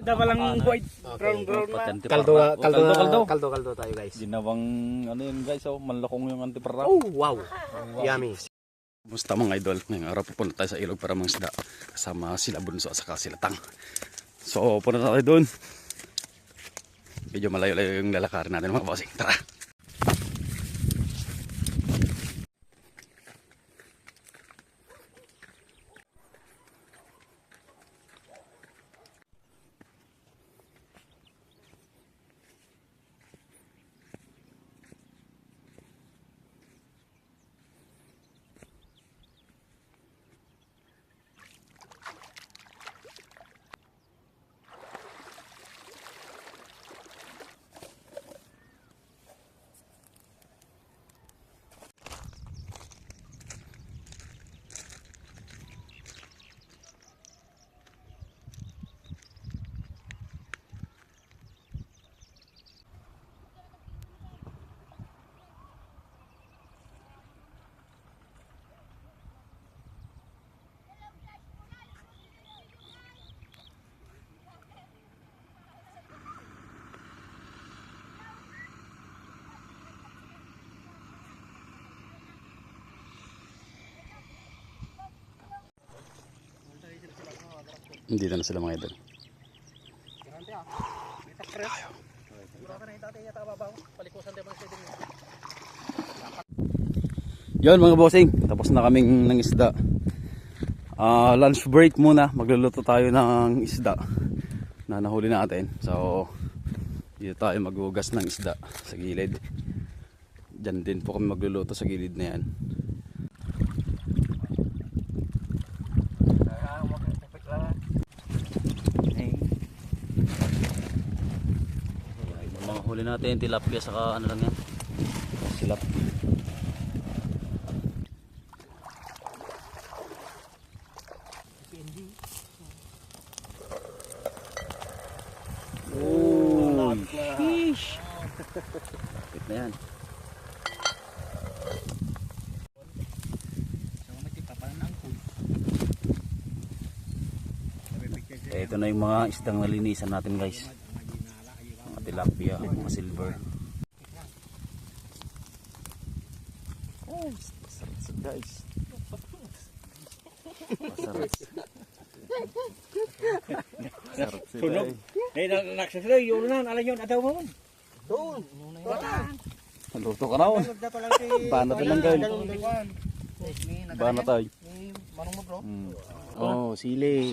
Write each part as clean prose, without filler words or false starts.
Ada palang white, brown na. Kaldo tayo guys. Ginawang ano yun guys, oh, malakong yung antipara. Oh, wow. Yummy. Musta mga idol, ngayong araw pupunta tayo sa ilog para mangisda kasama sila Bunso at saka sila Tang. So punta tayo doon. Medyo malayo-layo yung lalakarin natin mga bossing. Tara! Dito na sila mga idol. Yun mga bossing, tapos na kaming nangisda. Lunch break muna, magluluto tayo ng isda na nahuli natin. So dito tayo maghugas ng isda sa gilid. Diyan din po kami magluluto sa gilid na yan. Huli natin tilapia saka ano lang yan, silap. Oh, fish. Kapit na yan. Ito na yung mga isdang nalinisan natin guys. Tilapia, mga silver. Oh, masarap guys. Masarap. Masarap sila. Eh, nagsasala, yun na, alam yun, ataw mo. Doon. Naluto ka na. Banat na lang guys. Banat tayo. Manong mo bro. Oh, sili.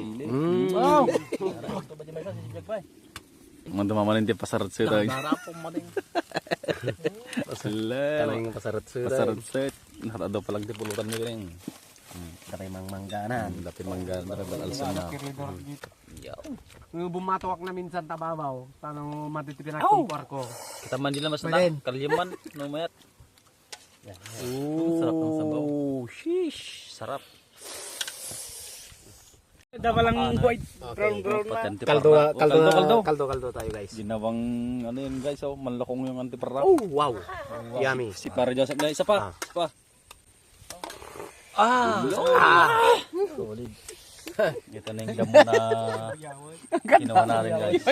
Wow. Mga dumamalin pasarap sila. Narapong maling. Talagang pasarap sila. Pasarap sila. Narado palang tipulutan nila rin. Dapay mangganan. Dapit mangganan na rin alsan na. Bumatawak na minsan tababaw. Tanong matitipin akong parko. Kita man nila mas na. Kalyaman. Numayat. Sarap ng sabaw. Sheesh. Sarap. Ada palang white, brown na. Kaldo tayo guys. Ginawang ano yun guys, oh, malakong yung antipara. Oh, wow. Yummy. Si para Joseph na isa pa. Isa pa. Solid. Ito na yung damo na ginawa natin guys.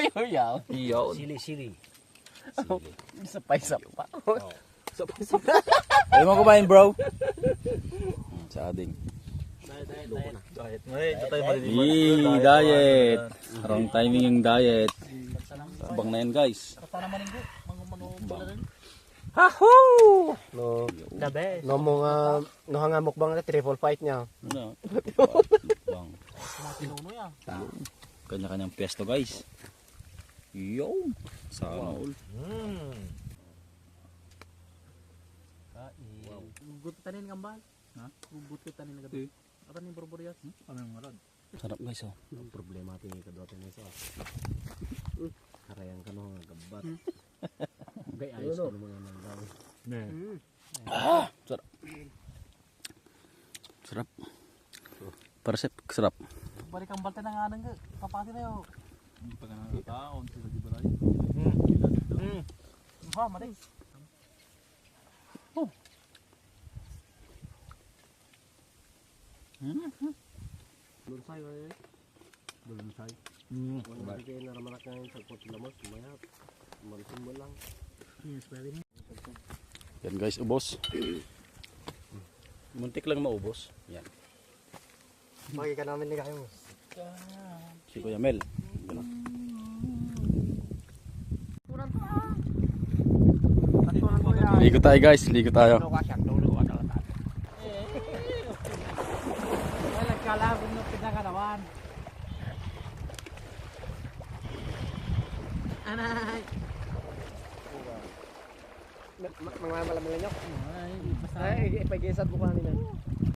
Iyaw. Sili. Isa pa. Ayaw mo kumain bro. Sa ading. Diet. Wrong timing yung diet. Abang na yan guys. Hahoo! No, The best. no mga no hanga mukbang na triple fight niya. Ano? Bang. Kanya-kanyang pesto guys. Yo. Sana all. Gugutot tanin kambal. Ha? Gugutot tanin gabi. Apa ni borborias? Ano yung marad? Sarap guys oh. Problema ating ikadotin nito. Karayang ka no nga gabat. Gay ayos ko naman ang daw. Sarap. Sarap. Parsep, sarap. Balik kambal tayo nga nang papati na yo. Pag nakataon sila di balay. Ha, mali. Oh. Bonsai. Wala kayo naramanak ngayon sa Potlamos, mayat. Marisin mo lang. Yes, pwede mo. Yan guys, ubos. Muntik lang maubos. Yan. Magi ka namin ni kayo. Si Kuya Mel. Yan. Ligo tayo guys, ligo tayo. Nagkalabog ng pinakarawan. Anay! Mga malamangan nyo. Ay, basta. Ay, ipagisad mo kanina.